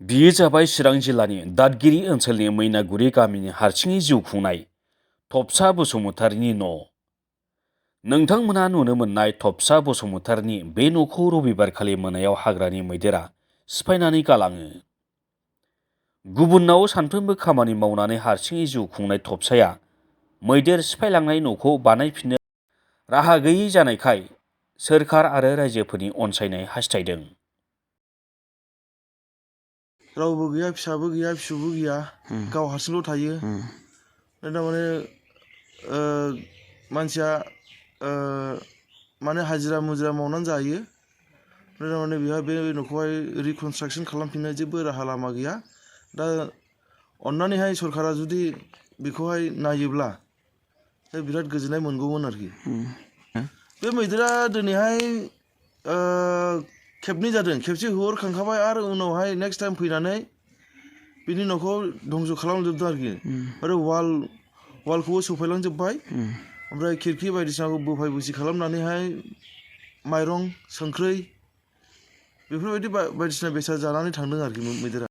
बियो जाबाय चिरां जिल्लानि दादगिरि ओनसोलनि मैनागुरि गामिनि हारसिङै जिउ खुंनाय थबसा बसुमतारीनि न'। नोंथांमोना नुनो मोननाय थबसा बसुमतारीनि बे न'खौ रबिबारखालि मोनायाव हाग्रानि मैदेरा सिफायनानै गालाङो। गुबुनाव सानफ्रोमबो खामानि मावनानै हारसिङै जिउ खुंनाय थबसाया मैदेर सिफायलांनाय न'खौ बानायफिननो राहा गैयै जानायखाय सोरखार आरो रायजोफोरनि अनसायनाय हास्थायदों। रावबो गैया, फिसाबो गैया, फिसौबो गैया, गाव हारसिंल' थायो। थारमाने मानसिया माने हाजिरा मुजिरा मावनानै जायो। थारमाने बेहा बे न'खौहाय रिकनस्ट्राक्सन खालामफिननो जेबो राहा लामा गैया। दा अन्नानैहाय सरकारा जुदि बेखौहाय नायोब्ला बिराद गोजोननाय मोनगौमोन आरोखि। बे मैदेरा दिनैहाय खेबनै जादों। खेबसे होहरखांखाबाय आरो उनावहाय नेक्स्ट टाइम फैनानै बिनि न'खौ धंस' खालामजोबदों आरोखि। आरो वालखौबो सौफायलांजोब्बाय। ओमफ्राय खिरखि बायदिसिनाखौ बोफाय बोसि खालामनानैहाय माइरं, संख्रै बेफोरबायदि बायदिसिना बेसाद जानानै थांदों आरोखि मैदेरा।